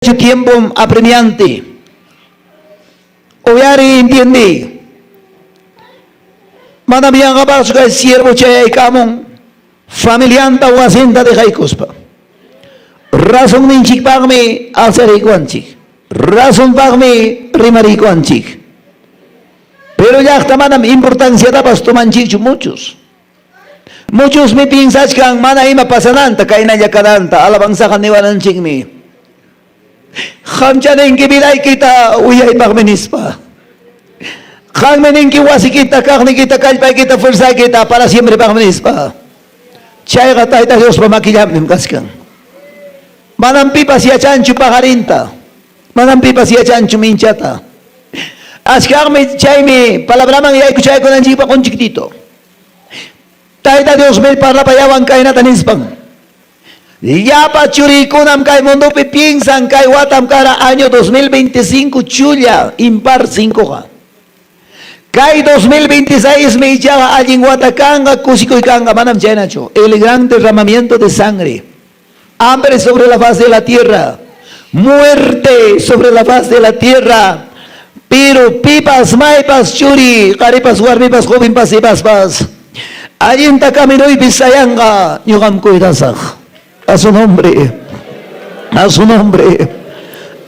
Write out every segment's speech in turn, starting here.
Chaynachu tiempom apremiante. Uyariy, entiendey. Manam yanqapaqchu kay siervo chayaykamun familianta wasinta dejaykuspa. Razonninchikpaqmi alzariykuwanchik. Razonpaqmi rimariykuwanchik. Pero llaqta manam importanciatapas tomanchikchu muchos. Muchosmi piensachkan mana ima pasananta, kaynalla kananta, alabanzaqa niwananchikmi. Qamcha ninki vidaykita uyaypaqmi nispa. Qanmi ninki wasikita, kaqnikita, kallpaykita, fuerzaykita para siemprepaqmi nispa. Chayqa Tayta Diospa makillanpim kachkan. Manam pipas yachanchu paqarinta. Manam pipas yachanchu minchata. Achkaqmi chaymi palabraman yaykuchaykunanchikpaq qunchiktito. Tayta Diosmi parlapayawan kaynata nispan. Llapa churiykunam kay mundopi piensan kay watam kara año 2025 chulla impar 5qa. Kay 2026 mi ichaqa allin wata kanqa, kusikuy kanqa, manam chaynachu. El gran derramamiento de sangre, hambre sobre la faz de la tierra, muerte sobre la faz de la tierra. Pero pipas, maypas churi, qaripas, warmipas, jovenpas, sipaspas, allinta caminoypi sayanqa, ñuqam cuidasaq. A su nombre, a su nombre,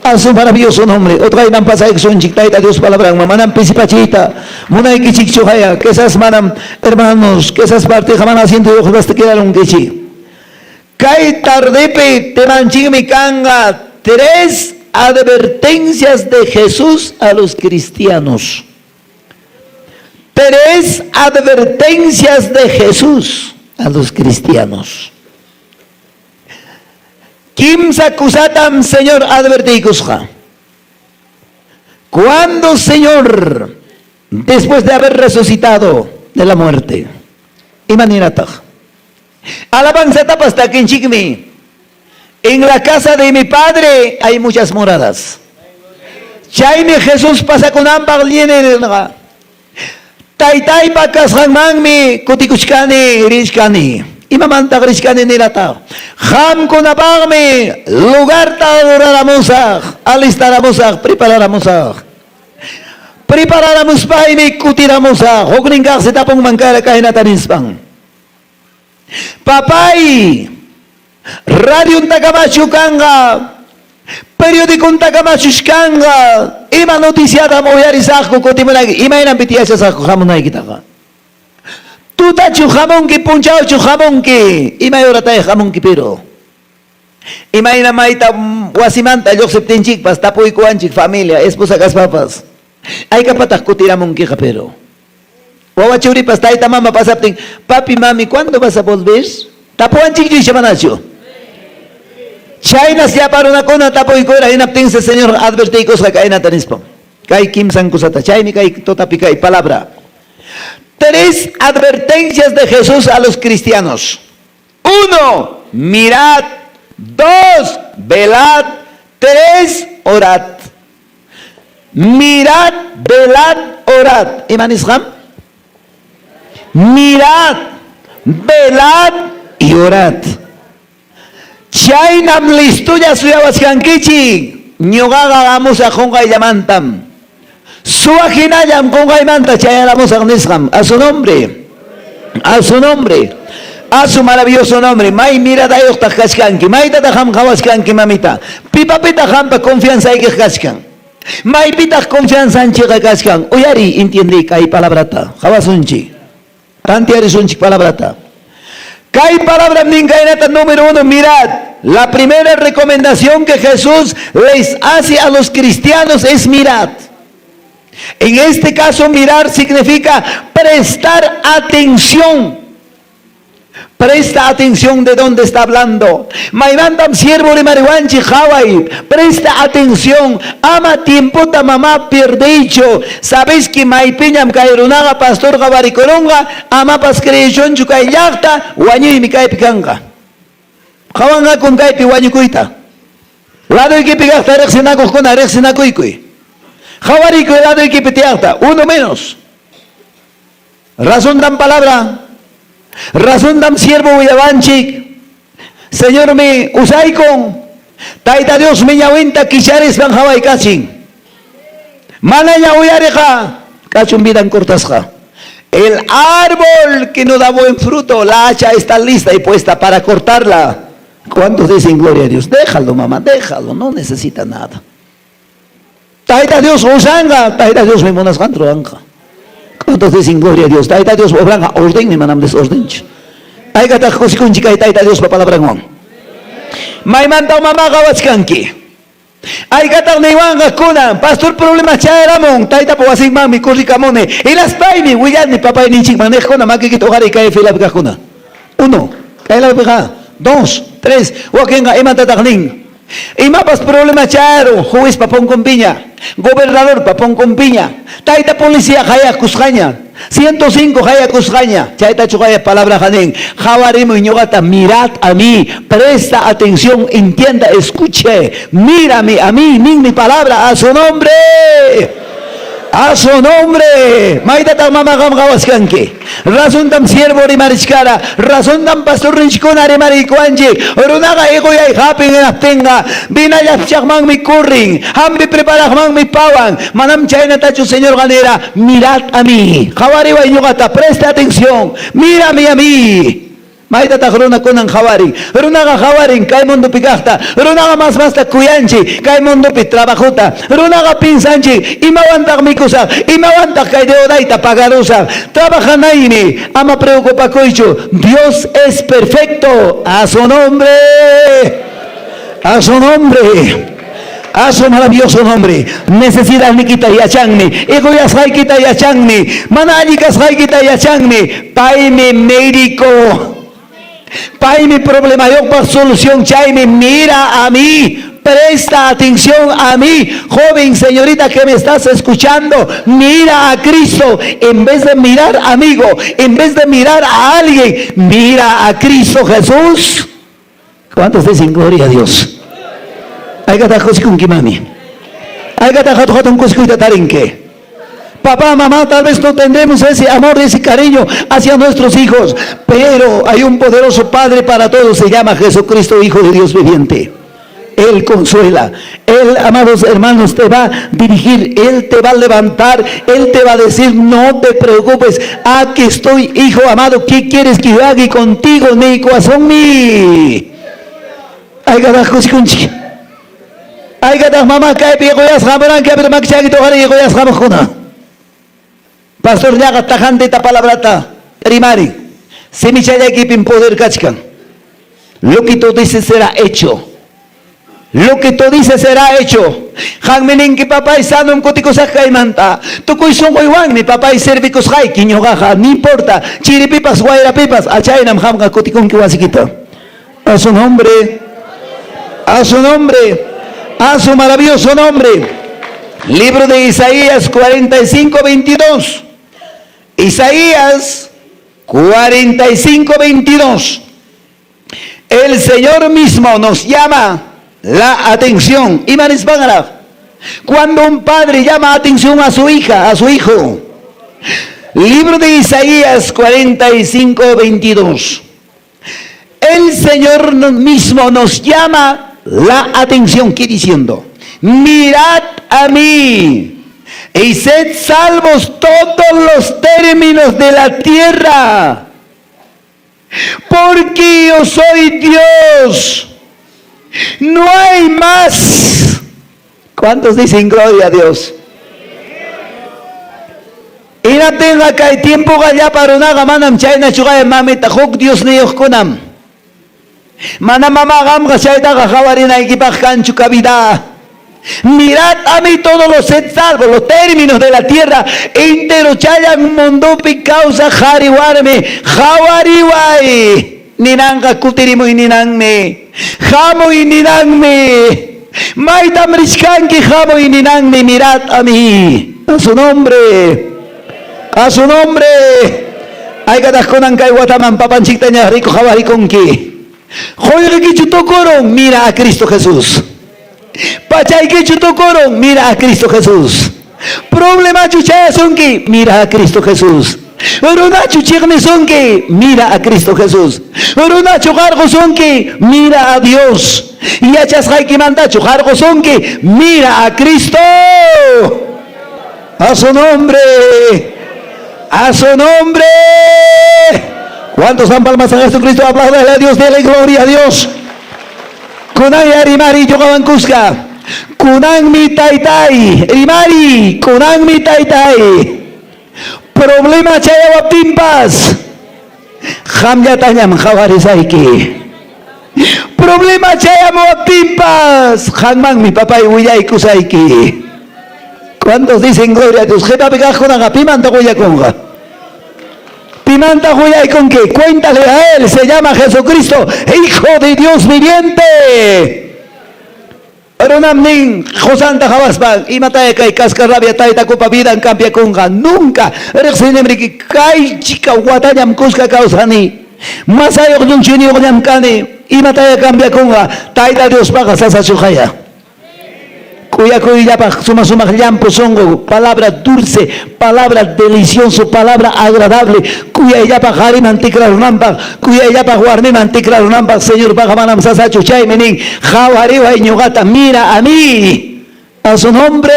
a su maravilloso nombre. Utqayman pasaykusunchik Tayta Dios palabranman, manam pisipachiyta munaykichikchu haya, quizás manam, hermanos, quizás partiqa mana asientoyuq basta quedarunkichik. Kay tardepi temanchikmi kanqa tres advertencias de Jesús a los cristianos. Tres advertencias de Jesús a los cristianos. Kimsa kusatam Señor advertiykusqa. Cuando Señor, después de haber resucitado de la muerte, imaninataq? Alabanzatapas takinchikmi. En la casa de mi padre hay muchas moradas. Chaymi Jesús pasakunanpaq nirqa. Taytaypa kasqanmanmi kutikuchkani, richkani. Imamantaq richkani nirataq? Qamkunapaqmi lugarta ruraramusaq, alistaramusaq, prepararamusaq. Prepararamuspaymi kutiramusaq. Huknin kaqsi tapunman kara kaynata nispan. Papay, radiontakamachu kanqa, periodicontakamachush kanqa, ima noticiatam uyarisaqku kutimunayki, imaynanpi yachasaqku hamunaykitaqa? Tutachu hamunki, punchawchu hamunki, imay horatay hamunki pero? Imayna mayta wasimanta lluqsiptinchikpas tapuykuwanchik familia, esposa kaspapas, aykapataq kutiramunkiqa pero? Wawa churipas tayta mama pasaptin, papi, mami, ¿cuándo vas a volver? Tapuwanchikchu icha manachu? Chaynas llapa runakuna tapuykura hinaptinsi Señor advertiykusqa kaynata nispan. Kay kimsan kusata, chaymi kay tutapi kay palabra. Tres advertencias de Jesús a los cristianos. Uno, mirad. Dos, velad. Tres, orad. Mirad, velad, orad. Ima nisqam? Mirad, velad y orad. Chaynam listolla suyawachkankichik. Ñuqaqa hamusaq qunqayllamantam. Suwa hinallam qunqaymanta chayaramusaq nisqam. A su nombre. A su nombre. A su maravilloso nombre. May miradayuqtaq kachkanki. Maytataq qam qawachkanki, mamita? Pipapitaq qampa confianzaykiq kachkan? Maypitaq confianzanchikqa kachkan? Uyariy, entiendey kay palabrata. Qawasunchik. Tantearisunchik palabrata. Kay palabram nin kaynata número uno, mirad. La primera recomendación que Jesús les hace a los cristianos es mirad. En este caso, mirar significa prestar atención. Presta atención de dónde está hablando. Maymantam siervo rimariwanchik qaway. Presta atención. Ama tiempota mamá pierdeychu. Sabes que maypiñam kay runaqa pastorqa varikurunqa, amapas creeshunchu kay llaqta, wañuymi kaypi kanqa. Qawanqakum kaypi wañukuyta. Ladoykipi kaqta riqsinakuqkuna riqsinakuykuy. Qawariykuy ladoykipi tiyaqta, uno menos. Razontam palabra, razontam siervo willawanchik. Señormi usaykun. Tayta Diosmi ñawinta kicharispan qawaykachin. Manaña uyariqa kachun vidan cortasqa. El árbol que no da buen fruto, la hacha está lista y puesta para cortarla. ¿Cuántos dicen gloria a Dios? Déjalo, mamá, déjalo, no necesita nada. Tayta Dios usanqa, Tayta Diosmi munasqanta ruranqa. ¿Cuántos dicen gloria a Dios? Tayta Dios obranqa ordenmi, manam desordenchu. Haykataq kusikunchik kay Tayta Diospa palabranwan. Maymanta mama qawachkanki. Haykataq niwanqa kunan, pastor problema chayaramun, taytapa wasinmanmi corrikamuni, hinaspaymi willani papayninchikman niqkuna makiykita uqariy kay filapi kaqkuna. Uno, kay ladopiqa, dos, tres, wakinqa imatataq nin? Imapas problema chayarun juezpa punkunpiña, gobernadorpa punkunpiña, tayta policía qayakusqaña, 105 qayakusqaña, chaytachu qaya palabraqa nin, qawarimuy ñuqata, mirad a mí, presta atención, entienda, escuche, mírame a mí, ninmi palabra, a su nombre. A su nombre. Maytataq mama qam qawachkanki? Razontam siervo rimarichkara, razontam pastorninchikkuna rimariykuwanchik. Runaqa iquyay hapin hinaptinqa vinallapchaqmanmi corrin, hampi preparaqmanmi pawan. Manam chaynatachu Señorqa nira, mirad a mí, qawariway ñuqata, presta atención, mírame a mí. Maytataq runakunan qawarin? Runaqa qawarin kay mundopi kaqta. Runaqa mas masta kuyanchik kay mundopi trabajota. Runaqa piensanchik imawantaq mikusaq, imawantaq kay deudayta pagarusaq. Trabajanaymi, ama preocupakuychu. Dios es perfecto. A su nombre. A su nombre. A su maravilloso nombre. Necesidadnikita yachanmi. Iquyasqaykita yachanmi. Mana alli kasqaykita yachanmi. Paymi médico. Paymi problemayuqpaq solución. Chaymi mira a mí. Presta atención a mí, joven señorita que me estás escuchando. Mira a Cristo. En vez de mirar amigo, en vez de mirar a alguien, mira a Cristo Jesús. ¿Cuántos dicen gloria a Dios? Haykataq kusikunki mami. Haykataq hatun hatun kusikuyta tarinki. Papá, mamá, tal vez no tendremos ese amor, ese cariño hacia nuestros hijos, pero hay un poderoso Padre para todos, se llama Jesucristo, Hijo de Dios viviente. Él consuela. Él, amados hermanos, te va a dirigir, Él te va a levantar, Él te va a decir, no te preocupes, aquí estoy, hijo amado, ¿qué quieres que yo haga contigo, mi corazón mi? Haykataq kusikunchik. Haykataq mama kaypi iquyasqa hamuranki, pero makichaykita uqariy iquyasqa hamuqkuna. Pastorllaqa tajanteta palabrata rimari. Simichallaykipim poder kachkan. Lo que tú dices será hecho. Lo que tú dices será hecho. Qanmi ninki papay sanom kutikusaq kaymanta. Tukuy sunquywanmi papay servikusqayki ñuqaqa, no importa, chiripipas wayrapipas, achaynam qamqa kutikunki wasikita. A su nombre, a su nombre, a su maravilloso nombre. Libro de Isaías 45, 22. Isaías 45, 22. El Señor mismo nos llama la atención. Ima nispanraq. Cuando un padre llama atención a su hija, a su hijo. Libro de Isaías 45, 22. El Señor mismo nos llama la atención, ¿qué diciendo? Mirad a mí y sed salvos todos los términos de la tierra, porque yo soy Dios. No hay más. ¿Cuántos dicen gloria a Dios? Hinaptinqa kay tiempoqa llapa runaqa manam chaynachu kaya mamita huk Diosniyuqkunam. Mana mama qamqa chaytaqa qawarinaykipaq kanchu cabida. Mirad a mí todos los sed salvos, los términos de la tierra, entero chayan mundopi kawsaq qhari warmi, qawariway. Ninanqa kutirimuy ninanmi. Hamuy ninanmi. Maytam richkanki hamuy ninanmi. Mirad a mí. A su nombre. A su nombre. Haykataq kunan kay wataman papanchiktaña rikuq qawarikunki. Qullqikichu tukurun, mira a Cristo Jesús. Pachaykichu tukurun, mira a Cristo Jesús. Problemachu chayasunki, mira a Cristo Jesús. Runachu chiqnisunki? Mira a Cristo Jesús. Runachu qarqusunki? Mira a Dios. Yachasqaykimantachu qarqusunki? Mira a Cristo. A su nombre. A su nombre. ¿Cuántos dan palmas a Jesucristo? Apláudale a Dios, dele gloria a Dios. Kunan rimari ñuqawan kuska. Kunanmi taytay, rimari, kunanmi taytay. Problema chayawaptinpas qamllatañam qawarisayki. Problema chayamuwaptinpas qammanmi papay willaykusayki. ¿Cuántos dicen gloria a Dios? Qhipapi kaqkunaqa pimanta willakunqa? Pimanta willaykunki? Cuéntale a él, se llama Jesucristo, Hijo de Dios viviente. Runam nin qusanta qhawaspa imataya kay cascarrabia taytakupa vidan cambiakunqa nunca riqsinimriki kay chika watañam kuska kawsani masayuq llunchuniyuqñam kani imataya cambiakunqa Tayta Diospaqa sasachuqaya. Kuyakuyllapaq suma sumaq llampu sunqu, palabra dulce, palabra delicioso, palabra agradable, kuyayllapaq qariman tikrarunanpaq, kuyayllapaq warmiman tikrarunanpaq Señorpaqa manam sasachu. Chaymi nin, qhawariway ñuqata, mira a mí, a su nombre,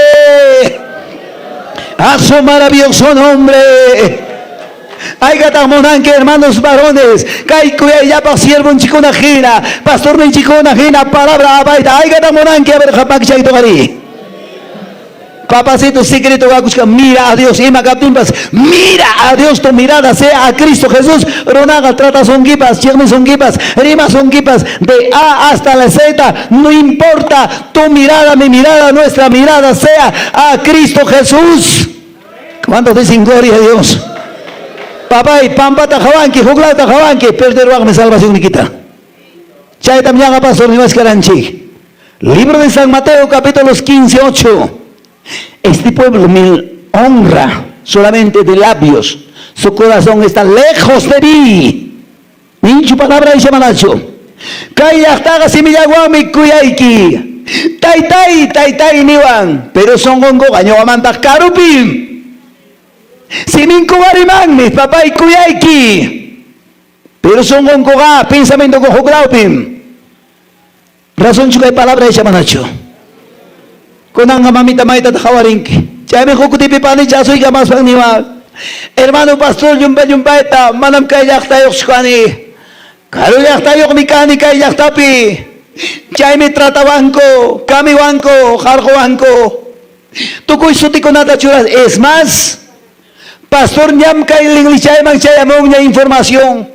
a su maravilloso nombre. Haykataq munanki, hermanos varones, kay kuyayllapaq siervonchikuna hina, pastorninchikuna hina palabra apayta, haykataq munanki? A ver, qapakchaytuqari. Papacito secreto kakushka, mira a Dios, ima kaptinpas, mira a Dios, tu mirada sea a Cristo Jesús. Runaqa tratasunkipas, chiqnisunkipas, rimasunkipas, de A hasta la Z, no importa, tu mirada, mi mirada, nuestra mirada sea a Cristo Jesús. ¿Cuántos dicen gloria a Dios? Papay, pampata qawanki, huklawta qawanki, perderwaqmi salvacionnikita. Chaytam ñaqa pastor niwachkaranchik. Libro de San Mateo, capítulos 15, 8. Este pueblo me honra solamente de labios. Su corazón está lejos de mí. Ninchu palabra icha manachu? Kay llaqtaqa simillawanmi kuyayki. Taytay, taytay niwan, pero sunqunkuqa ñuqamantaq karupim. Siminkuqa rimanmi, papay kuyayki. Pero sunqunkuqa pensamientonku huklawpim. Razonchu kay palabra icha manachu? Kunanqa mamita maytataq qawarinki. Chaymi huk kutipi panicha asuykamaspan niwan, hermano pastor llumpa llumpayta manam kay llaqtayuqchu kani. Karu llaqtayuqmi kani kay llaqtapi. Chaymi tratawanku, kamiwanku, qarquwanku. Tukuy sutikunata churas. Es más, pastor ñam kay linlichayman chayamunña información.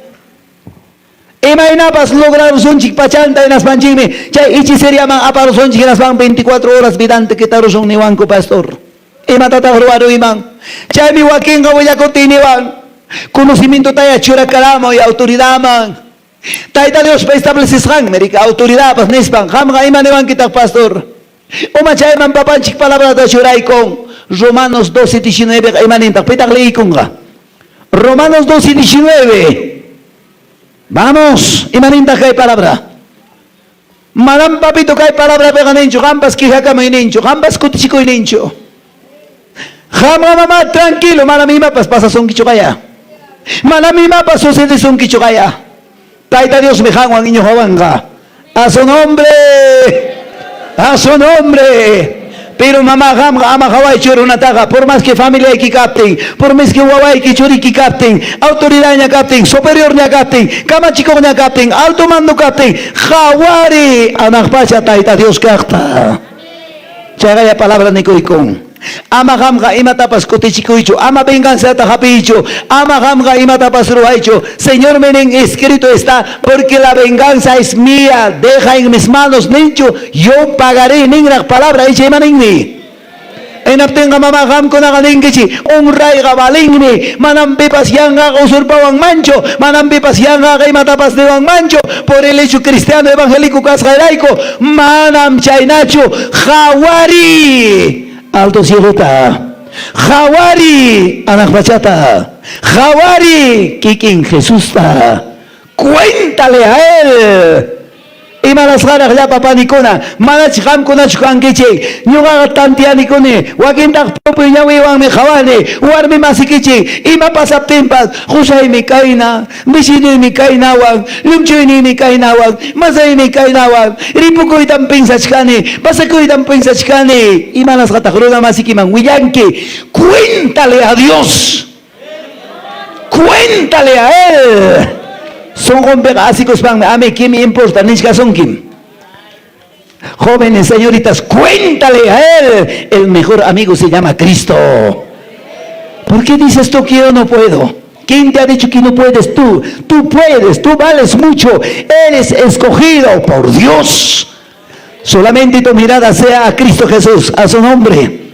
Imaynapas lograrusunchik pachanta hinaspanchikmi chay hechiceriaman aparusunchik hinaspan 24 horas vidanta quitarusun niwanku pastor. Imatataq ruwaruyman? Chaymi wakinqa willakuptin niwan, conocimientotaya churakaramuy autoridadman. Tayta Diospa establecesqanmi riki autoridadpas nispan. Qamqa ima niwankitaq pastor? Uma chayman papanchik palabrata churaykun. Romanos 12:19 ima nintaq? Pitaq liykunqa? Romanos 12:19. Vamos, ima nintaq kay palabra? Manam papito kay palabrapiqa ninchu, qampas quejakamuy ninchu, qampas kutichikuy ninchu. Qamqa mamá tranquilo, manam imapas pasasunkichu kaya. Manam imapas sucedesunkichu kaya. Tayta Diosmi qanwan ñuqawanqa. A su nombre. A su nombre. Pero mamá qamqa ama qawaychu runataqa, por más que familiayki kaptin, por más que wawayki churiki kaptin, autoridadña kaptin, superiorña kaptin, kamachikuqña kaptin, alto mando kaptin, qawari anaq pacha Tayta Dios kaqta. Chayqaya palabra nikuykun. Ama qamqa imatapas kutichikuychu, ama venganzata hapiychu, ama qamqa imatapas ruwaychu. Señor nin escrito está, porque la venganza es mía, deja en mis manos ninchu, yo pagaré ninraq palabra icha ima ninmi. Hinaptinqa mama qamkunaqa ninkichik, honrayqa valinmi, manam pipas yanqaqa usurpawanmanchu, manam pipas yanqaqa imatapas niwanmanchu, por el hecho cristiano evangélico kasqayrayku, manam chaynachu, qawari alto cielota, qawari anaq pachata, qawari kikin Jesusta, cuéntale a él. Imanasqaraq llapa panikuna, manach qamkunachu kankichik? Ñuqaqa tantianikuni, wakintaq propio ñawiywanmi qawani, warmi masikichik, ima pasaptinpas, qusaymi kayna, vecinuymi kaynawan, llumchuyniymi kaynawan, masaymi kaynawan, ripukuytam pensachkani, pasakuytam pensachkani. Imanasqataq runa masikiman willanki? Cuéntale a Dios. Cuéntale a él. Sunqunpiqa asikuspanmi, a mí qué me importa nichkasunkim. Jóvenes, señoritas, cuéntale a él. El mejor amigo se llama Cristo. ¿Por qué dices tú que yo no puedo? ¿Quién te ha dicho que no puedes tú? Tú puedes, tú vales mucho. Eres escogido por Dios. Solamente tu mirada sea a Cristo Jesús, a su nombre.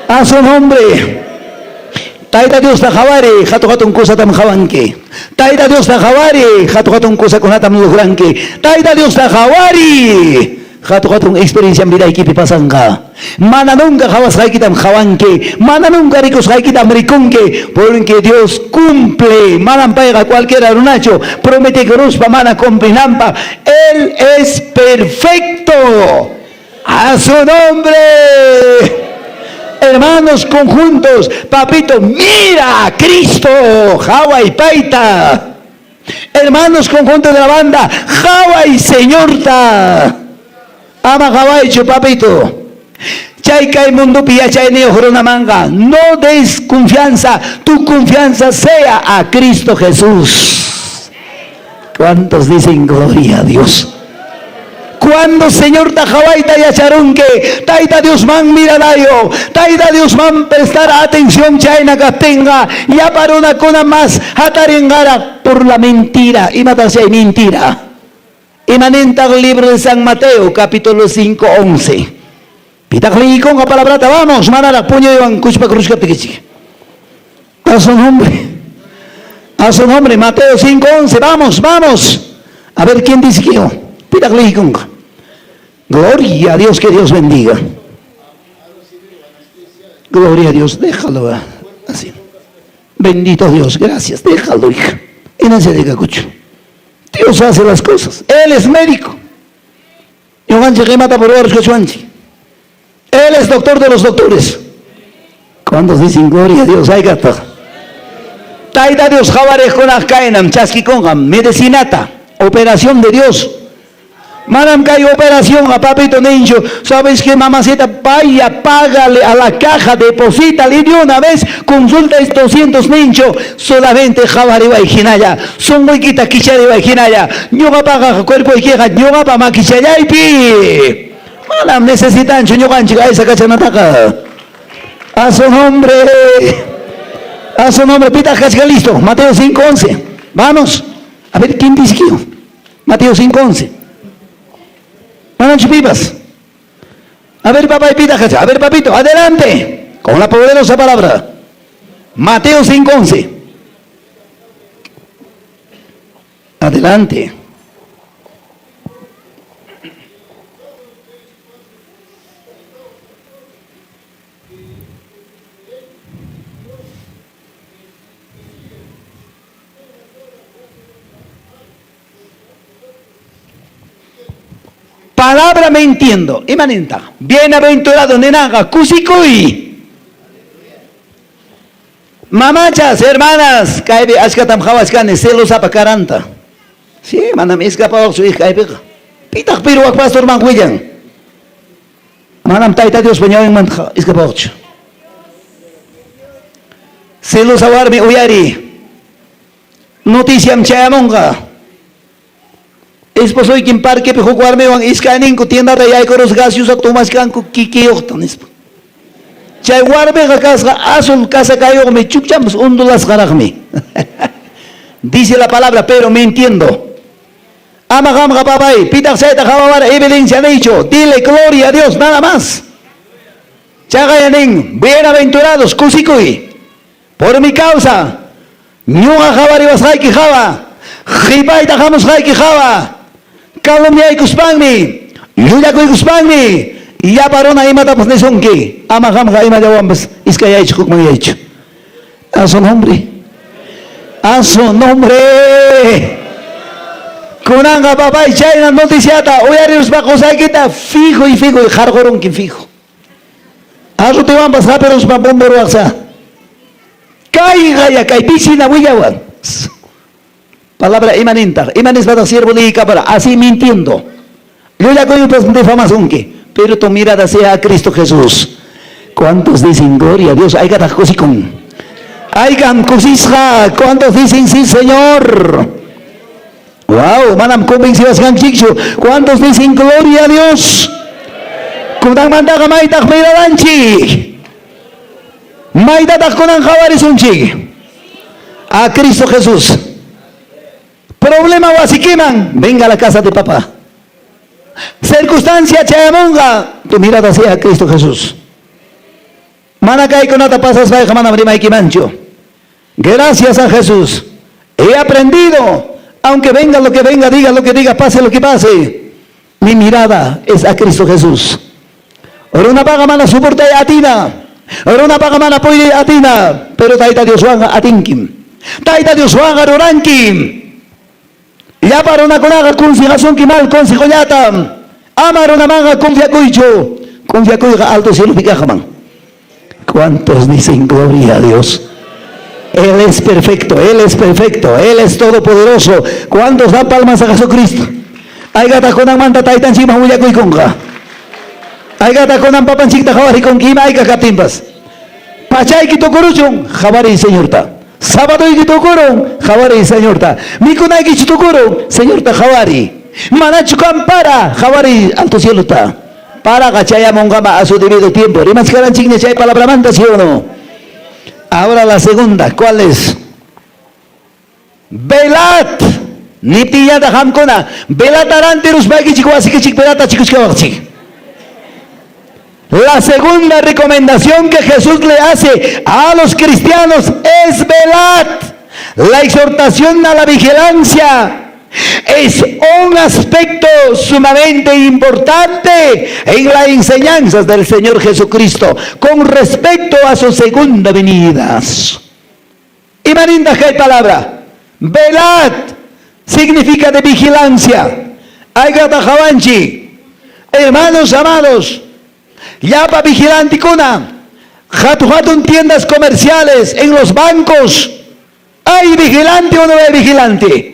A su nombre. Tayta Diosta qhawariy, hatun hatun kusatam qhawanki. Tayta Diosta qhawariy, hatun hatun kusakunatam logranki. Tayta Diosta qhawariy, hatun hatun experienciam vidaykipi pasanqa. Mana nunca qhawasqaykitam qhawanki, mana nunca rikusqaykitam rikunki, porque Dios cumple, manam payqa cualquiera runachu prometekuruspa mana cumplinanpaq. Él es perfecto. A su nombre. Hermanos conjuntos, papito, mira a Cristo, qhaway payta. Hermanos conjunto de la banda, qhaway Señorta. Ama qhawaychu, papito. Chay kay mundopi yachayniyuq runamanqa no des confianza, tu confianza sea a Cristo Jesús. ¿Cuántos dicen gloria a Dios? Cuando Señorta qhawayta yacharunki, Tayta Diosman miranayo, Tayta Diosman prestar atención chayna kaptinqa, llapa runakuna mas hatarinqaraq por la mentira. Imataq chay mentira? Imanintaq libro de San Mateo, capítulo 5, 11. Pitaq leyikunqa palabrata? Vamos, manaraq puñuywan kuchpakuruchkaptikichik. A su nombre. A su nombre, Mateo 5, 11. Vamos, vamos. A ver, ¿quién dice que yo? Pitaq leyikunqa. Gloria a Dios, que Dios bendiga. Gloria a Dios, déjalo así. Bendito Dios, gracias, déjalo, hija. Y no se diga cucho. Dios hace las cosas. Él es médico. Ñuqanchik imata ruwaruchkachwanchik. Él es doctor de los doctores. ¿Cuántos dicen gloria a Dios? Haykataq. Tayta Dios qhawariqkunaq kaynam chaskikunqa medicinata, operación de Dios. Manam kay operacionqa, papito ninchu, ¿sabes qué, mamacita? Vaya, págale a la caja, deposítale y de una vez consulta es 200 ninchu, solamente qhawariway hinalla, sunquykita kichariway hinalla, ñuqapaqa cuerpoykiqa ñuqapa makichallaypi. Manam necesitanchu ñuqanchik aysakachanataqa. A su nombre. A su nombre. Pitaq kachka listo. Mateo 5:11. Vamos. A ver, ¿quién dice que? Mateo 5:11. Manachu pipas. A ver, papá, pitaq kachka. A ver, papito, adelante. Con la poderosa palabra. Mateo 5:11. Adelante. Palabra me entiendo. Imanintaq. Bienaventurado ninanqa kusikuy. Mamachas, hermanas, kaypi achkatam qhawachkani celosapa karanta. Sí, manam iskapawaqchu hija kaypiqa. Pitaq piruwaq pastorman willan? Manam Tayta Diospa ñawinmanta iskapawaqchu. Celosa warmi uyari. Noticiam chayamunqa. Esposoykim parquepi huk warmiwan iskayninku tiendata yaykurus gaseosa tomashkanku kikiyuqta nispa. Chay warmiqa kasqa azul casacayuqmi, chukchanpas ondulasqaraqmi. Dice la palabra, pero me entiendo. Ama qamqa papay, pitaq chayta qhawawara evidencia niychu. Dile gloria a Dios, nada más. Chaqaya nin, bienaventurados, kusikuy. Por mi causa, ñuqa qhawariwasqayki hawa, qhipayta hamusqayki hawa, calumniaykuspanmi, llullakuykuspanmi, llapa runa imatapas nisunki, ama qamqa imallawanpas iskayaychu hukmanyaychu. A su nombre. A su nombre. Kunanqa papay chayna noticiata uyariruspa qosaykita fijo y fijo y qarqurunki fijo. Arrutiwanpas hapiruspa bomboruwaqsa. Kayqa ya kay pisina willawan. Palabra imanintaq? Ima nispataq siervo liyikapara? Así mintiendo. Llullakuypas difamasunki. Pero tu mirada sea a Cristo Jesús. ¿Cuántos dicen gloria a Dios? Aykataq kusikun. Aykam kusisqa. ¿Cuántos dicen sí, Señor? Wow, manam convenciwasqanchikchu. ¿Cuántos dicen gloria a Dios? Kunanmantaqa maytaq miradanchik. Maytataq kunan qhawarisunchik. A Cristo Jesús. Problema wasikiman, venga a la casa de papá. Circunstancia chayamunqa, tu mirada sea a Cristo Jesús. Mana kaykunata pasaspayqa manam rimaykimanchu. Gracias a Jesús. He aprendido, aunque venga lo que venga, diga lo que diga, pase lo que pase. Mi mirada es a Cristo Jesús. Runapaqa mana soportay atina. Runapaqa mana puyday atina. Pero Tayta Dioswanqa atinkim. Tayta Dioswanqa rurankim. Llapa runakunaqa consejasunki mal consejollatam. Ama runamanqa confiakuychu. Confiakuyqa alto cielopi kaqman. ¿Cuántos dicen gloria a Dios? Él es perfecto, Él es perfecto, Él es todopoderoso. ¿Cuántos dan palmas a Jesucristo? Aykataq kunanmanta taytanchikman willakuykunqa. Aykataq kunan papanchikta qhawarikunki ima ayka kaptinpas. Pachayki tukuruchun, qhawariy Señorta. Sabadoyki tukurun, qhawariy Señorta. Mikunaykichu tukurun, Señorta qhawariy. Manachu kan para, qhawariy alto cielota. Paraqa chayamunqama a su debido tiempo. Rimachkaranchikña chay palabramanta, ¿sí o no? Ahora la segunda, ¿cuál es? Velad. Niptinñataq qamkuna, velata rantiruspaykichik wasikichik velata chikuchkawaqchik. La segunda recomendación que Jesús le hace a los cristianos es velad. La exhortación a la vigilancia es un aspecto sumamente importante en las enseñanzas del Señor Jesucristo con respecto a su segunda venida. Imanintaq kay palabra? Velad significa de vigilancia. Aykataq qawanchik. Hermanos amados, llapa vigilantikuna, hatu hatun tiendas comerciales, en los bancos, ¿hay vigilante o no hay vigilante?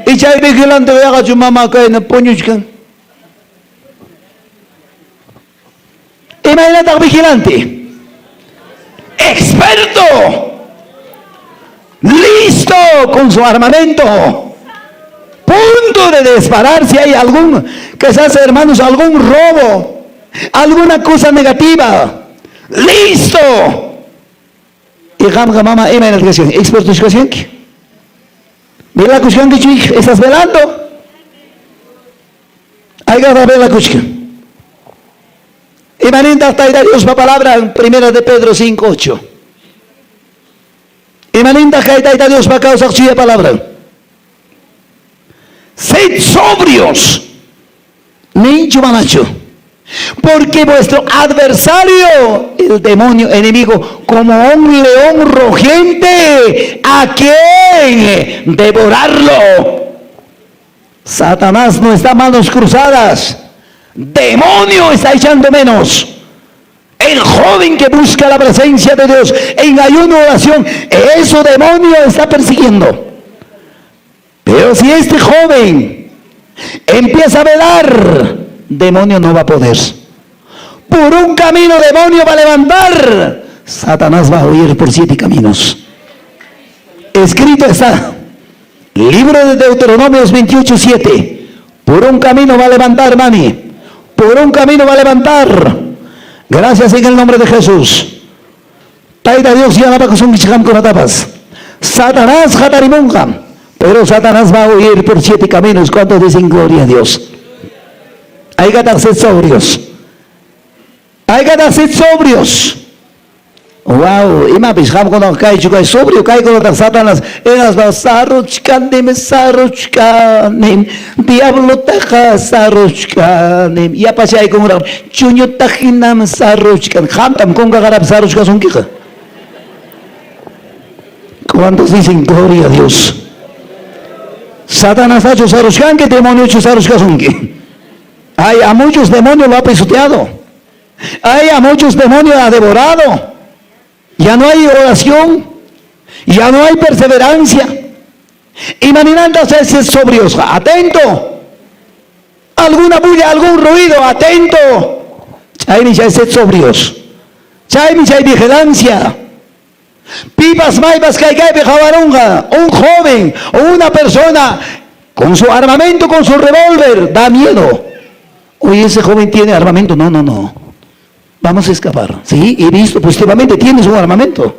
Y chay vigilante yaqachu mama kayna puñuchkan. Imaynataq vigilante? Experto. Listo con su armamento. Punto de disparar si hay algún, que se hace, hermanos, algún robo, alguna cosa negativa. Listo. Y qamqa mama imaynataq kachkanki? Experto kachkanki? Velakuchkankichu hija? ¿Estás velando? Aykataq velakuchkan. Imanintaq Tayta Diospa palabra primera de Pedro 5:8. Imanintaq kay Tayta Diospa kawsaq chuya palabra. Sed sobrios. Ninchu manachu. Porque vuestro adversario, el demonio enemigo, como un león rugiente, ¿a quien devorarlo? Satanás no está a manos cruzadas. Demonio está echando menos. El joven que busca la presencia de Dios en ayuno y oración, eso demonio está persiguiendo. Pero si este joven empieza a velar, demonio no va a poder. Por un camino demonio va a levantar, Satanás va a huir por 7 caminos. Escrito está, libro de Deuteronomios 28:7. Por un camino va a levantar, mami. Por un camino va a levantar. Gracias en el nombre de Jesús. Tayta Dios yanapakusunkichik qamkunatapas. Satanás hatarimunqa, pero Satanás va a huir por 7 caminos. ¿Cuántos dicen gloria a Dios? Aykataq sed sobrios. Aykataq sed sobrios. Wow, imapis qamkunaqa kaychu kay sobrio kaykunataq Satanás hinaspa sarruchkanim, sarruchkanim, diablotaqa sarruchkanim. Yapachaykunraq chuñuta hinam sarruchkan. Qamtam kunkaqarapi sarruchkasunkiqa. ¿Cuántos dicen gloria a Dios? Satanastachu sarushkanki, demoniochu sarushkasunki. Hay a muchos demonios lo ha pisoteado. Hay a muchos demonios ha devorado. Ya no hay oración, ya no hay perseverancia. Imaninantas es sobrios, atento. Alguna bulla, algún ruido, atento. Chaymi chay sed sobrios. Chaymi chay vigilancia. Pipas maypas kaykaypi qawarunqa, un joven o una persona con su armamento, con su revólver, da miedo. Oye, ese joven tiene armamento. No, no, no. Vamos a escapar. Sí, he visto positivamente, tienes un armamento.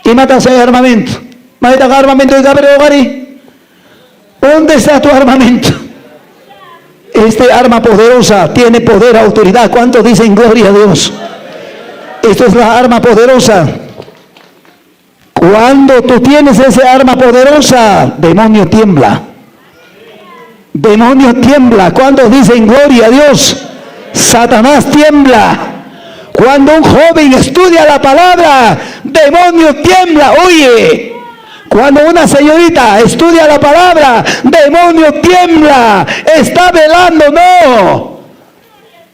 Y matas hay armamento. Maytaq armamento de Gabriel. ¿Dónde está tu armamento? Este arma poderosa tiene poder, autoridad. ¿Cuántos dicen gloria a Dios? Esto es la arma poderosa. Cuando tú tienes esa arma poderosa, demonio tiembla. Demonio tiembla. Cuando dicen gloria a Dios, Satanás tiembla. Cuando un joven estudia la palabra, demonio tiembla. Oye, cuando una señorita estudia la palabra, demonio tiembla. Está velando, no.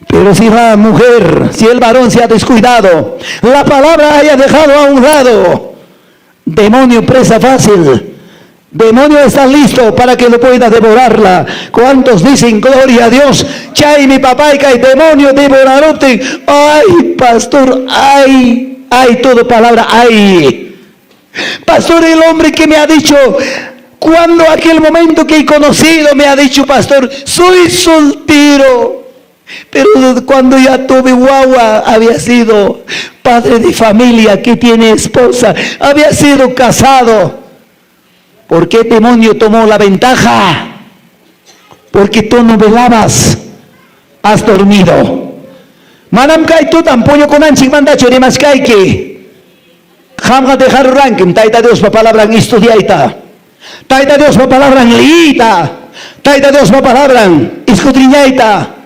Pero si la mujer, si el varón se ha descuidado, la palabra haya dejado a un lado, demonio presa fácil. Demonio está listo para que lo pueda devorarla. ¿Cuántos dicen gloria a Dios? Chaymi papá y demonio devorarote. Ay, pastor, ay, ay, todo palabra, ay. Pastor, el hombre que me ha dicho, cuando aquel momento que he conocido me ha dicho, pastor, soy soltero. Pero cuando ya tuve guagua, había sido padre de familia que tiene esposa, había sido casado. ¿Por qué demonio tomó la ventaja? Porque tú no velabas, has dormido. Manam kay tutam puñukunanchikmantachu rimachkayki. Qamqa dejarurankim Tayta Diospa palabran estudiayta. Tayta Diospa palabran liyta. Tayta Diospa palabran escudriñayta.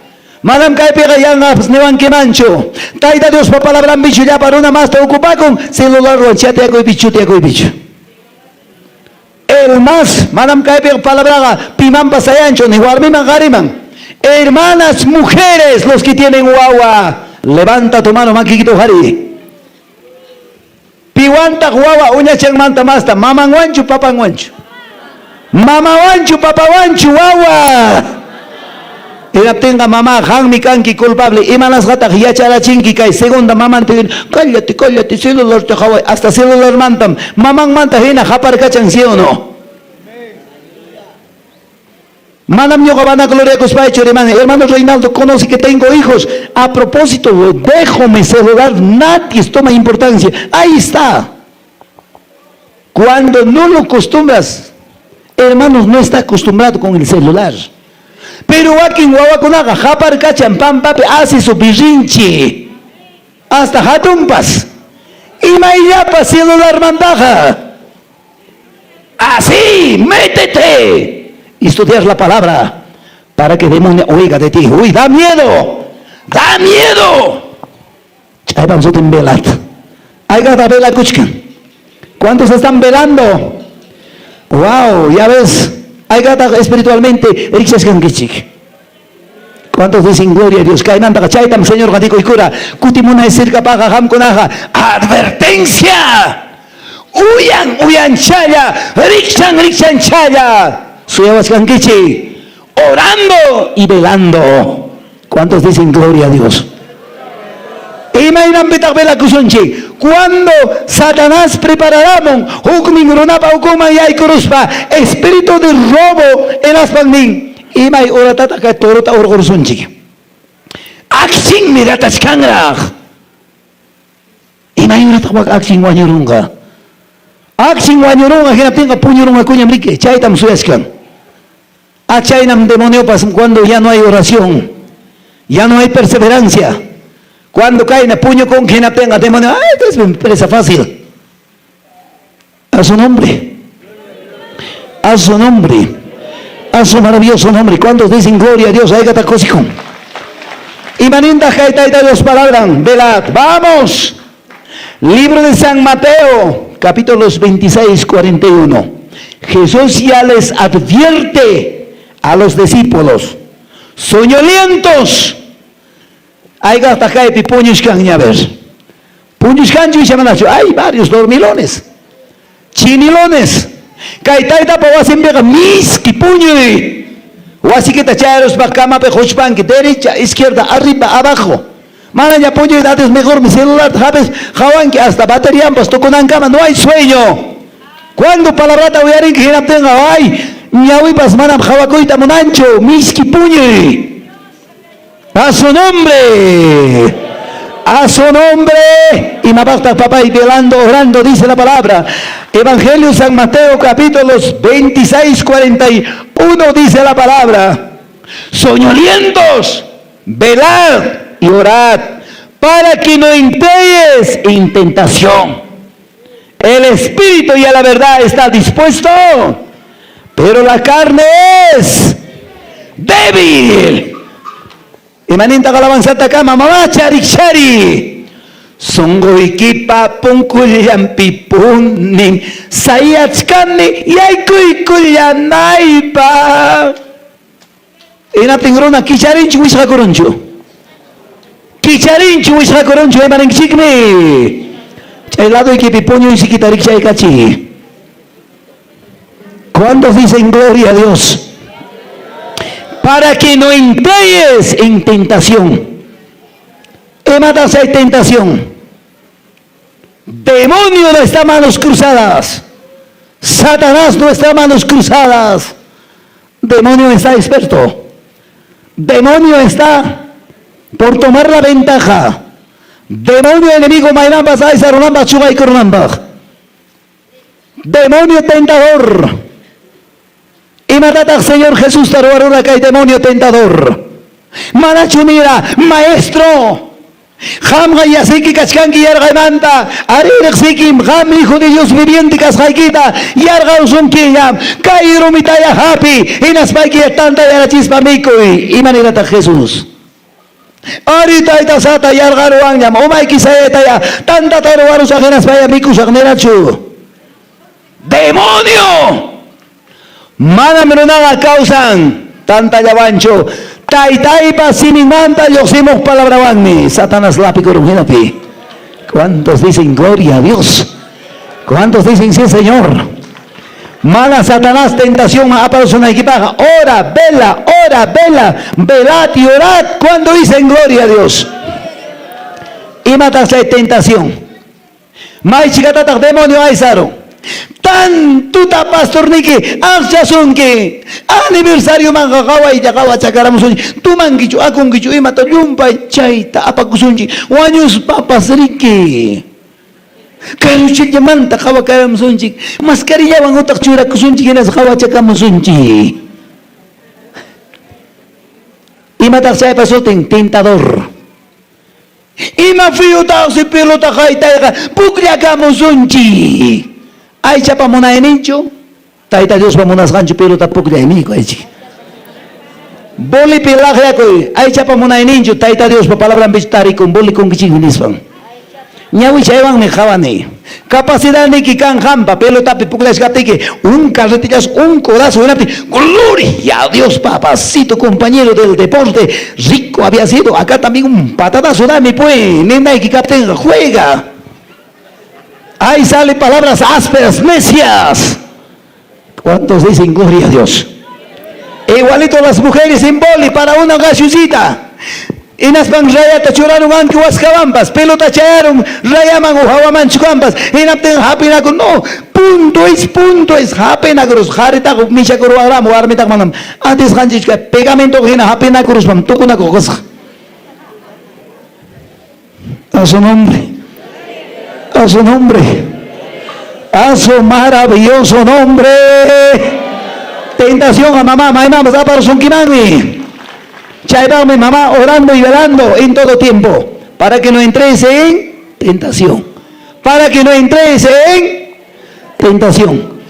Manam kaypiqa yanqapas niwankimanchu. Tayta Diospa palabranpichu llapa runa masta ocupakun celularwan chateakuypichu chuteakuypichu. El más, manam kaypiqa palabraqa pimanpas sayanchu ni warmiman qariman. Hermanas, mujeres, los que tienen wawa, levanta tu mano makiykita uqariy. Piwantaq wawa uñachanmanta masta, mamanwanchu papanwanchu. Mamawanchu papawanchu wawa. Hinaptinqa mamá qammi kanki culpable imanasqataq yacharachinki kay segunda mamanta cállate, cállate, celular qhaway hasta celularmantam mamanmanta hina qaparkachan, ¿sí o no? Manam ñuqa vanagloriakuspaychu rimani, hermano Reinaldo conoce que tengo hijos. A propósito, dejo mi celular, nadie toma importancia. Ahí está. Cuando no lo acostumbras, hermanos, no está acostumbrado con el celular. Pero wakin wawakunaqa qaparkachan pampapi hace su berrinche. Hasta hatunpas. Imayllapa celularmantaqa. Así, métete. Y estudiar la palabra para que demonio oiga de ti. Uy, da miedo. Da miedo. Chaypam sutin velat. Aygata velakuchkan. ¿Cuántos están velando? Wow, ya ves. Aygata espiritualmente rikchashkankichik. ¿Cuántos dicen gloria a Dios? Kaynantaqa chaytam Señor nikuykura. Kutimunay sirkapaqa qamkunaqa advertencia. Uyan uyanchalla, rikchan rikchanchalla. Suyawachkankichik. Orando y velando. ¿Cuántos dicen gloria a Dios? Imaynanpitaq velakusunchik? Cuando Satanás prepararamun huknin runapa ukunman yaykuruspa espíritu de robo hinaspan nin imay uratataq kay torota hurqurusunchik. Akchinmi ratachkanraq. Imay urataq wak akchin wañurunqa. Akchin wañurunqa hinaptinqa puñurunqakuñam riki chaytam suyachkan. Achaynam demoniopas cuando ya no hay oración, ya no hay perseverancia. Cuando caen puño con hinaptinqa demonio, ay, esta es presa fácil. A su nombre. A su nombre. A su maravilloso nombre. ¿Cuántos dicen gloria a Dios? Aygata kusikun. Imanintaq kay Tayta Dios palabran, velad. Vamos. Libro de San Mateo, capítulos 26, 41. Jesús ya les advierte a los discípulos, soñolientos, Aykaqtaq kaypi puñuchkanña? A ver. Puñuchkanchu icha manachu? Hay varios dormilones. Chinilones. Kay taytapa wasinpiqa miski puñuy. Wasikita chayaruspa camapi quchpanki derecha, izquierda, arriba, abajo. Manaña puñuyta atis mejormi celularta hapis qawanki hasta baterianpas tukunankama no hay sueño. Cuando palabrata uyarinki hinaptinqa ay ñawipas manam qawakuyta munanchu miski puñuy. A su nombre. A su nombre. Imapaqtaq papay velando, orando, dice la palabra. Evangelio San Mateo capítulos 26, 41 dice la palabra. Soñolientos, velad y orad para que no entréis en tentación. El espíritu y a la verdad está dispuesto, pero la carne es débil. Imanintaq alabanzatakama mamacha rikchari. Sunquykipa punkullanpi punim sayachkani yaykuykullanaypaq. Hinaptin runa kicharinchu wisqakurunchu? Kicharinchu wisqakurunchu imaninkichikmi? Chay ladoykipi puñuysikita rikchaykachiy. ¿Cuántos dicen gloria a Dios? Para que no entréis en tentación. Imataq chay tentación? Demonio no está manos cruzadas. Satanás no está manos cruzadas. Demonio está experto. Demonio está por tomar la ventaja. Demonio enemigo maymanpas aysarunanpaq chuqaykurunanpaq. Demonio tentador. Imatataq Señor Jesusta ruwarura kay demonio tentador? Manachu nira, maestro, qamqa yasiki kachkanki yarqaymanta, arí riqsikim qam hijo de Dios viviente kasqaykita, yarqawsunkiñam, kay rumitaya hapi, hinaspayki tanta yarachispa mikuy. Imanirataq Jesús? Ari tayta sata yarqaruwanñam, umayki sayaytaya tantata ruwarusaq hinaspaya mikusaq nirachu. Demonio! Manam runaqa kawsan tantallawanchu, taytaypa siminmanta lluqsimuq palabrawanmi. Satanás lapikurun hinapi. ¿Cuántos dicen gloria a Dios? ¿Cuántos dicen sí, Señor? Mana Satanás tentación aparusunaykipaqqa, ora, vela, ora, vela, velad y orad cuando dicen gloria a Dios. Imataq chay tentación? Maychikatataq demonio aysarun? Tantuta pastorniki akchasunki. Aniversariomanqa qawaylla qawachakaramusunchik. Tumankichu, akunkichu imata llumpay chayta apakusunchik. Wañuspapas riki. Karuchallamanta qawakaramusunchik. Mascarillawan utaq churakusunchik hinaspa qawachakamusunchik. Imataq chaypa sutin? Tentador. Ima fiyutaqsi pelota haytayqa pukllakamusunchik. Aychapa munayninchu? Tayta Diospa munasqanchu pelota pukllay niykuaychik. Bolipi laqyakuy aychapa munayninchu Tayta Diospa palabranpichu tarikun bolikunkichikmi nispan. Ñawichaywanmi qawani. Capacidadniki kan qampa pelotapi pukllachkaptiki un carretillazo, un codazo hinaptin gloria a Dios papacito compañero del deporte rico había sido acá también un patadazo dame pues ninayki kaptinqa juega. Ahí sale palabras ásperas, necias. ¿Cuántos dicen gloria a Dios? Igualito las mujeres en boli para una gaseosita. Hinaspan rayata churarun anki waskawanpas, pelota chayarun rayaman o hawaman chukampas, hinaptin hapinakun, no, punto es, punto es, hapinakurus, qaritaqa michakuruwanraqmi, warmitaqa manam atisqanchikchu kay pegamento hina hapinakuruspam tukunakuq kasqa. A su nombre, a su nombre, a su maravilloso nombre. Tentación a mamá, maymanpas aparusunkimanmi. Chaypaqmi mamá orando y velando en todo tiempo, para que no entréis en tentación. Para que no entréis en tentación.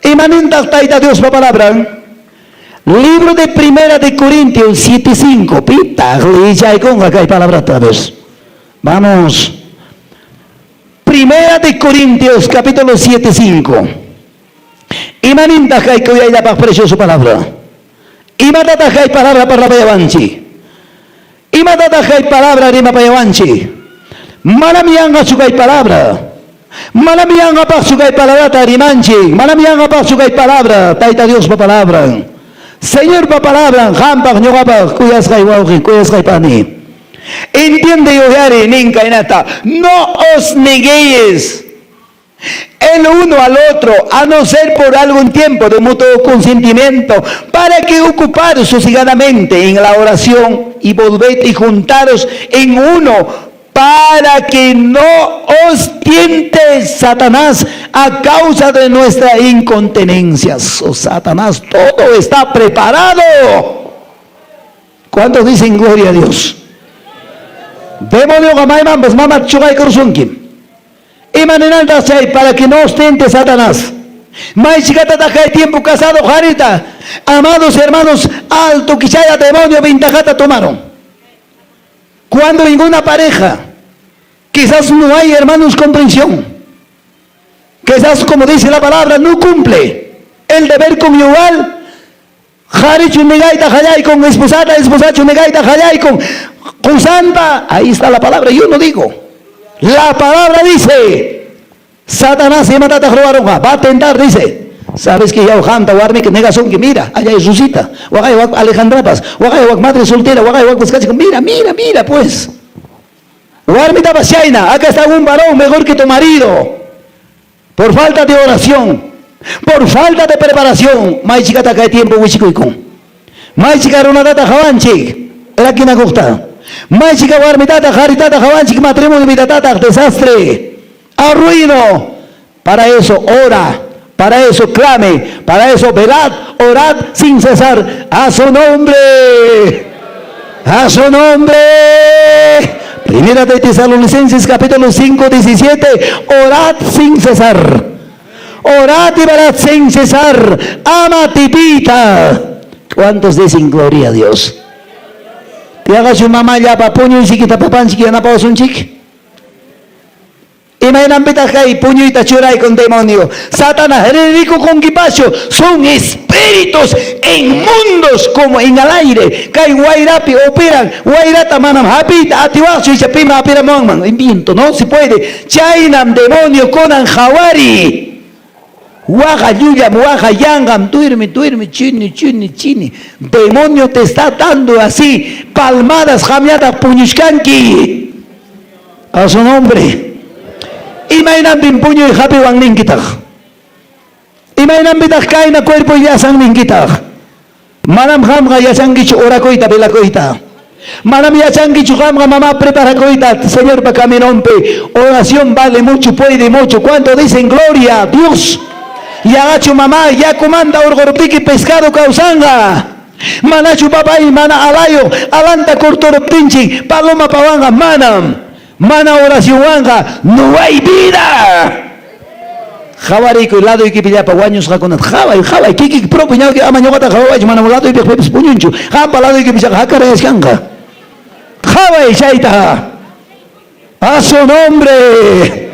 Imanintaq Tayta Diospa palabran? Libro de Primera de Corintios 7:5. Pitaq liyaykunqa kay palabrata, a ver. Vamos. Primera de Corintios capítulo 7:5. Imanintaq kay kuyayllapaq precioso palabra? Imatataq kay palabra parlapayawanchik? Imatataq kay palabra rimapayawanchik? Manam yanqachu kay palabra. Manam yanqapaqchu kay palabrata rimanchik. Manam yanqapaqchu kay palabra, Tayta Diospa palabran. Señorpa palabran, qampaq, ñuqapaq, kuyasqay wawqi, kuyasqay pani. Entiende uyari nin kaynata, no os neguéis el uno al otro, a no ser por algún tiempo de mutuo consentimiento, para que ocuparos sosegadamente en la oración y volved y juntaros en uno, para que no os tiente Satanás a causa de nuestra incontinencia. Oh, Satanás, todo está preparado. ¿Cuántos dicen gloria a Dios? Demonioqa maymanpas mama chuqaykursunkim. Ima ninantaq chay para que no os tiente Satanás? Maychikatataq kay tiempo casado qarita, amados hermanos, alto kichaya demonio ventajata tomaron. Cuando ninguna pareja, quizás no hay hermanos comprensión, quizás como dice la palabra, no cumple el deber conyugal, qarichu negayta qallaykun, esposata, esposachu negayta qallaykun, qusanta, ahí está la palabra, yo no digo. La palabra dice, Satanás imatataq ruwarunqa, va a tentar, dice. Sabes que yaw qamta warmiki negasunki, mira, allá hay Rosita, waqay wak Alejandrapas, waqay wak madre soltera, waqay wak kachka, mira, mira, mira, pues. Warmitapas chayna, acá está un varón mejor que tu marido. Por falta de oración, por falta de preparación, maychikata kay tiempo wichikuykun. Maychika runatata qawanchik, rakinakuqta. Maychika warmitata, qaritata qawanchik, matrimonio vidatata, desastre, arruino. Para eso ora, para eso clame, para eso velad, orad sin cesar. A su nombre, a su nombre. Primera de Tesalonicenses capítulo 5, 17, orad sin cesar. Orad y velad sin cesar. Ama tipita. ¿Cuántos dicen gloria a Dios? Yaqachu mamallapa puñuysikita papanchik yanapawasunchik? Imaynanpitaq kay puñuyta churaykun demonio? Satanás ririkukunkipachu, son espíritus inmundos como en el aire. Kay wayrapi operan, wayrata manam hapiyta atiwaqchu icha pima apiramuwanman. En viento, no se puede. Chaynam demonio kunan hawari. Waqa llullam, waqa yanqam, duerme, duerme, chini, chini, chini. Demonio te está dando así, palmadas, qamñataq puñuchkanki. A su nombre. Imaynanpim puñuy hapiwan ninkitaq? Imaynanpitaq kayna cuerpo llasan ninkitaq? Manam qamqa yachankichu orakuyta, velakuyta. Manam yachankichu qamqa mamá preparakuyta, Señorpa caminonpi. Oración vale mucho, puede mucho. ¿Cuánto dicen gloria a Dios? Yaqachu mamá yakumanta hurquruptiki pescado kawsanqa? Manachu papay mana alayo alanta cortoruptinchik paloma pawanqa? Manam. Mana oracionwanqa no hay vida. Qawarikuy ladoykipillapa wañusqakunata. Qhaway, qhaway, kikiki propio ñawki ama ñuqata qhawawaychu, manam ladoypiq pipas puñunchu. Qampa ladoykipichaqa hakarayachkanqa. Qhaway chayta. A su nombre.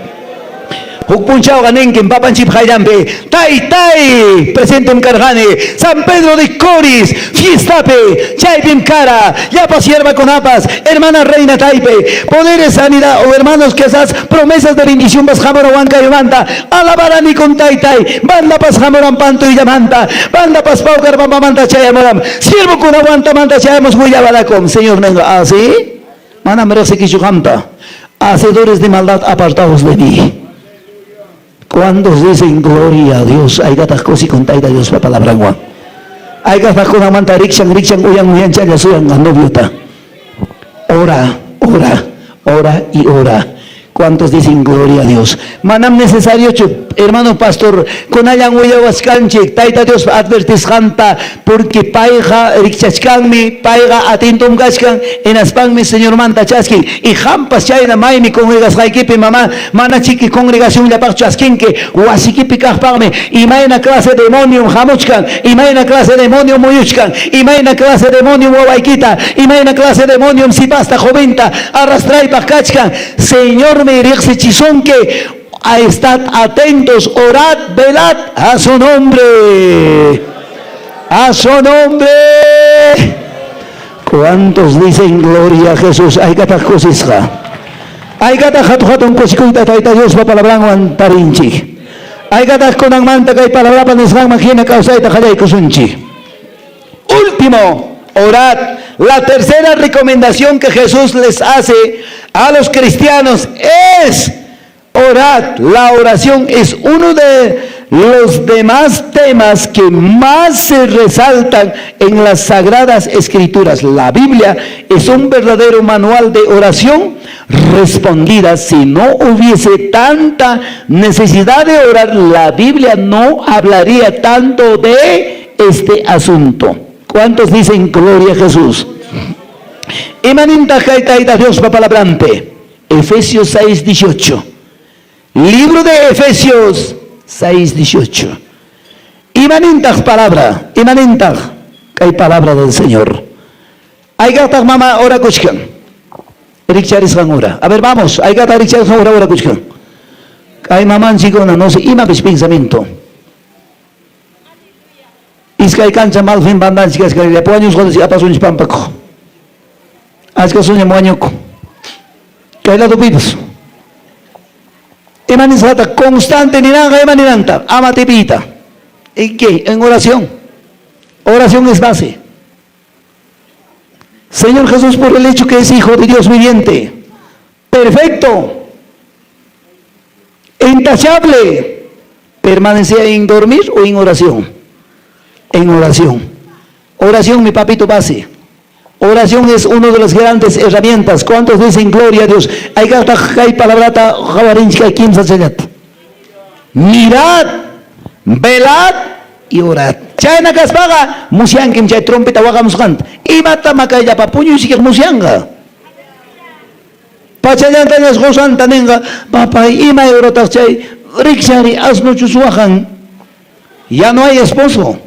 Huk punchawqa ninkim papanchikpa qayllanpi, Taytay, presentem karqani San Pedro de Coris fiestapi, chaypim kara llapa siervakunapas, hermana Reina Taype, poderes sanidad o hermanos que esas promesas de bendición pas hamuran Huancayomanta, alabarani con taytay, bandapas hamuran Pantuyllamanta, bandapas Paucarbambamanta chayamuran, siervokuna Huantamanta chayamos willabarakum. Señor nenga, ¿ah, sí? Manam riqsikichu qamta, hacedores de maldad, apartaos de mí. ¿Cuántos dicen gloria a Dios? Aygataq kusikun Tayta Diospa palabranwan. Aygataq kunanmanta rikchan, rikchan, uyan, uyan, challa suyan noviota. Ora, ora, ora y ora. ¿Cuántos dicen gloria a Dios? Manam necesario, hermano pastor, kunallan willawaskanchik, Tayta Dios advertisqanta, porque payqa rikchachkanmi, payqa atentum kachkan, hinaspanmi Señormanta chaskin. Y qampas chayna maymi congregasqaykipi, mamá, mana chiki congregacionllapaq chaskinki, wasikipi kaqpaqmi, imayna clase demonio hamuchkan, imayna clase demonio muyuchkan, imayna clase demonio wawaykita, imayna clase demonio sipasta joventa arrastraypaq kachkan. Señor me riqsichisunki. Estad atentos, orad, velad a su nombre. A su nombre. ¿Cuántos dicen gloria a Jesús? Haykataq kusisqa. Haykataq hatu hatun kusikuyta Tayta Diospa palabranwan tarinchik. Haykataq kunanmanta kay palabrapa nisqanman hina kawsayta qallaykusunchik. Último, orad. La tercera recomendación que Jesús les hace a los cristianos es orad. La oración es uno de los demás temas que más se resaltan en las Sagradas Escrituras. La Biblia es un verdadero manual de oración respondida. Si no hubiese tanta necesidad de orar, la Biblia no hablaría tanto de este asunto. ¿Cuántos dicen gloria a Jesús? Imanintaq kay Tayta Diospa palabranpi? Efesios 6, 18. Libro de Efesios 6, 18. Imanintaq palabra? Imanintaq kay palabra del Señor? Haykataq mama orakuchkan? Rikcharisqan hora. A ver, vamos. Haykataq rikcharisqan hora orakuchkan? Kay mamanchikuna, no sé, imapis pensamiento. Iskay kancha malfin bandanchik kachkan, llapa wañusqata apasunchik pampakuq. Achka suñam wañukun. Kay ladopipas. Ima nisqata constante ninanqa ima ninanta ama tipiyta. ¿En qué? En oración. Oración es base. Señor Jesús, por el hecho que es Hijo de Dios viviente, perfecto, intachable, permanecía en dormir o en oración. En oración. Oración, mi papito base. Oración es una de las grandes herramientas. ¿Cuántos dicen gloria a Dios? Hay palabrata Mirad, velad y orad. Chayna kaspaqa musyankim chay trompeta waqamusqanta. Imata makayllapa puñuysikiq musyanqa. Pachallantañas qusanta ninqa, papay, ima horataq chay rikchari asnuchus waqan. Ya no hay esposo.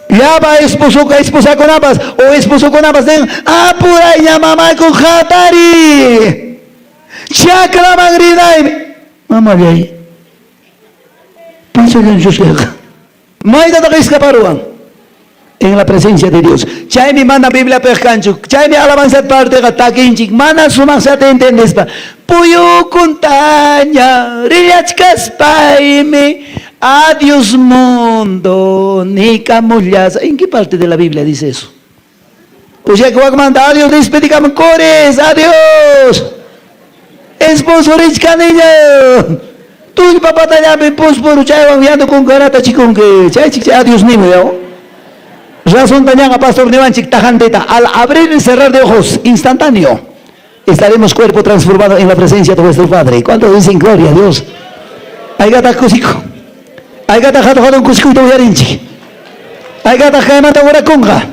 Llapa esposo, esposakunapas o esposokunapas nin, apurayña mamaku hatari. Chakraman rinaymi. Mamallay. Pachallanchus kayqa. Maytataq escaparuwan? En la presencia de Dios. Chaymi mana Bibliapiq kanchu. Chaymi alabanza parteqa takinchik. Mana sumaqllata entendespa. Puyukuntaña rillachkaspaymi adiós mundo nikamullasaq. ¿En qué parte de la Biblia dice eso? O sea que wakmanta adiós despedikaman cores, adiós. Esposo richkaniña. Tullpa patallapi puspuru chaywan yanukunkarata chikunki. Chaychik chay adiós nimu yaw. Razón tañaqa pastor niwanchik tajantita. Al abrir y cerrar de ojos, instantáneo, estaremos cuerpo transformado en la presencia de vuestro Padre. ¿Cuántos dicen gloria a Dios? Haykataq kusiku. Haykataq hatu hatun kusikuyta uyarinchik. Haykataq kaymanta orakunqa.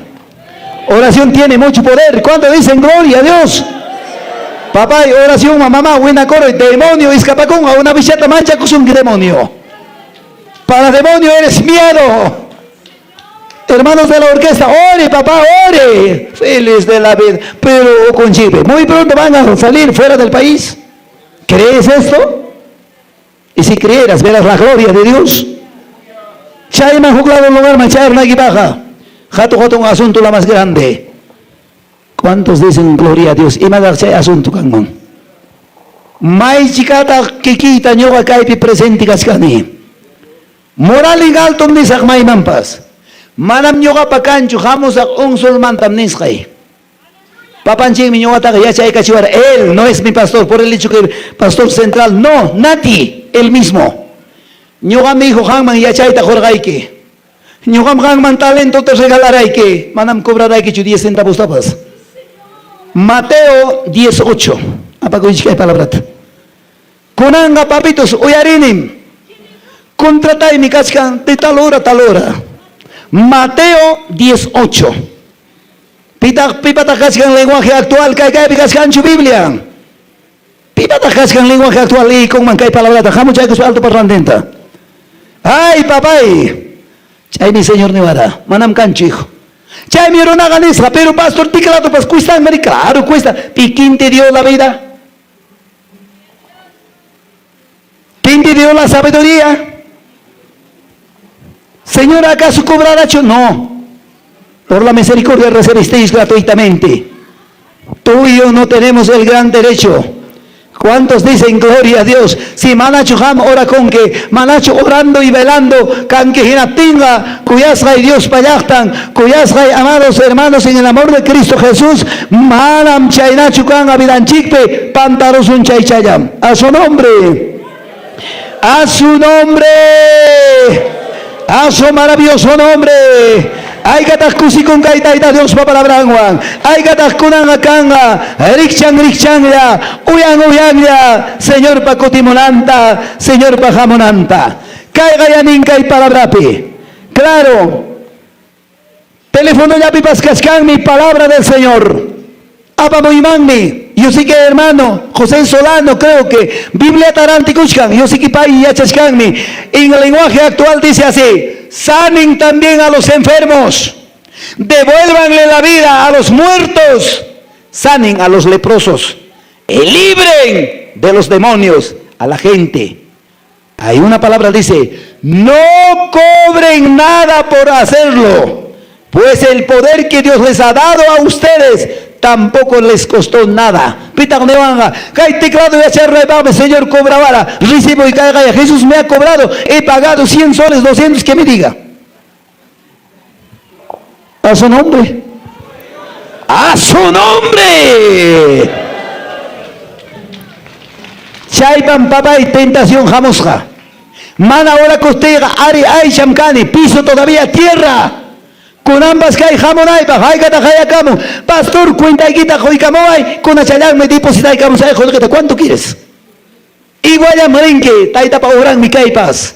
Oración tiene mucho poder. ¿Cuántos dicen gloria a Dios? Papá, oración, mamá, winakoro, demonio, escapakunqa, una bichata mancha kusunki demonio. Para demonio eres miedo. Hermanos de la orquesta, ore, papá, ore. Feliz de la vida. Pero concibe, muy pronto van a salir fuera del país. ¿Crees esto? Y si creyeras, verás la gloria de Dios. Chayman huk lado lugar baja. Hatu hatu un asunto la más grande. ¿Cuántos dicen gloria a Dios? Imataq chay asunto kanman. Maychikataq kikiyta ñuqa kaypi presente kachkani. Moral en alto nisaq maymanpas. Manam ñuqapa kanchu hamusaq unsulmantam nisqay. Papanchikmi ñuqataqa yachaykachiwara. Él no es mi pastor, por el hecho que pastor central. No, nadie, él mismo. Ñuqam hijo qamman yachayta qurqayki. Ñuqam qamman talento te regalarayki. Manam cobraraykichu 10 centavos tapas. Mateo 18. Apakuychik kay palabrata. Kunanqa papitos uyarinim. Contrataymi kachkan de tal hora tal hora. Mateo 18. Pitaq pipataq kachkan lenguaje actual kay kaypi kachkanchu Biblia. Pipataq kachkan lenguaje actual liykunman kay palabrata hamuchaykuspa alto parlantenta. Ay papay. Chaymi Señor niwara, manam kanchu hijo. Chaymi runaqa nisqa, pero pastor teclado cuesta, claro cuesta. ¿Y quién te dio la vida? pidió la sabiduría? Señor, ¿acaso cobrará? No. Por la misericordia recibisteis gratuitamente. Tú y yo no tenemos el gran derecho. ¿Cuántos dicen gloria a Dios? Si manachu qam orakunki, manachu orando y velando, kanki hinaptinqa, kuyasqay Diospa llaqtan, kuyasqay amados hermanos en el amor de Cristo Jesús, manam chaynachu kanqa vidanchikpi, pantarusun chaychallam. A su nombre. A su nombre. A su maravilloso nombre. Haykataq kusikun kay Tayta Diospa palabranwan. Haykataq kunanqa kanqa rikchan rikchanlla, uyan uyanlla, Señorpa kutimunanta, Señorpa hamunanta. Kayqa yanin kay palabrapi. Claro. Telefonollapipas kachkanmi palabra del Señor. Apamuymanmi. Yo sé que hermano José Solano creo que Biblia rantikuchkan. Yo sé que pay yachachkanmi. En el lenguaje actual dice así: sanen también a los enfermos, devuélvanle la vida a los muertos, sanen a los leprosos y libren de los demonios a la gente. Hay una palabra dice: no cobren nada por hacerlo, pues el poder que Dios les ha dado a ustedes tampoco les costó nada. Pitaq niwanqa, kay teclado yacharraypaqmi Señor cobrabara, recibo y caiga. Jesús me ha cobrado, he pagado 100 soles, 200, que me diga. A su nombre. A su nombre. Chaypam papay tentación hamusqa. Mana orakuptiyqa ari aycham kani, piso todavía tierra. Kunanpas kay hamunaypaq, haykataq hayakamun. Pastor, cuentaykita quykamuway, kunachallanmi depositaykamusay qullqita. ¿Cuánto quieres? Iguallam rinki, taytapa obranmi kaypas.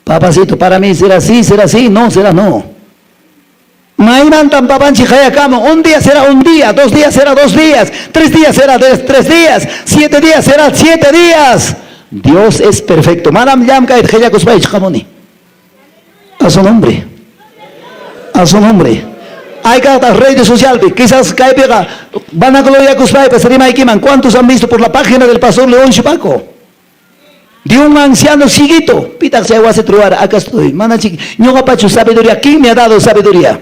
Papacito, para mí será sí, será sí, no, será no. Maymantam papanchik hayakamun. Un día será un día, 2 días será 2 días, 3 días será 3 días, 7 días será 7 días. Dios es perfecto. Manam llamkayta qillakuspaychu hamuni. A su nombre. A su nombre. Haykataq redes social, quizás kaypiqa vanagloriakuspaypas rimaykiman. ¿Cuántos han visto por la página del pastor León Chupaco? De un anciano cieguito. Pitaq chay wasita ruwara, acá estoy. Mana chiki, ñuqapachu sabiduría. ¿Quién me ha dado sabiduría?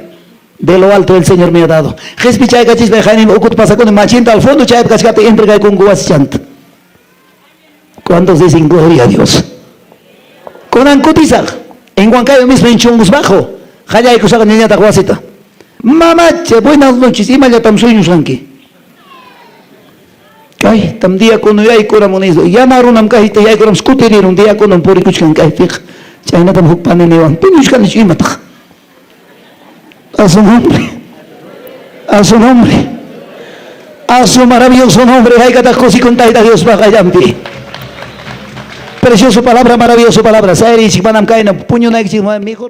De lo alto el Señor me ha dado. Qispi chaykachispa haynim ukut pasakuni machinta al fondo chaypi kachkaptin entregaykunku wasichanta. ¿Cuántos dicen gloria a Dios? Kunan kutisaq. En Huancayo mismo en Chungos Bajo. Qallaykusaq ñañataq wasita. Mamacha, buenas noches, imallatam sueñusqanki. Kaytam diácono yaykuramun yana runam kayta yaykuram kutirirun diácono purikuchkan kaypiqa. Chaynatam huk paniniwan puñuchkanichu imataq. A su nombre. A su nombre. A su maravilloso nombre. Haykataq kusikun Tayta Diospa qayllanpi. Precioso palabra, maravilloso palabra. Sayrichik manam kayna puñunaykichik mejor.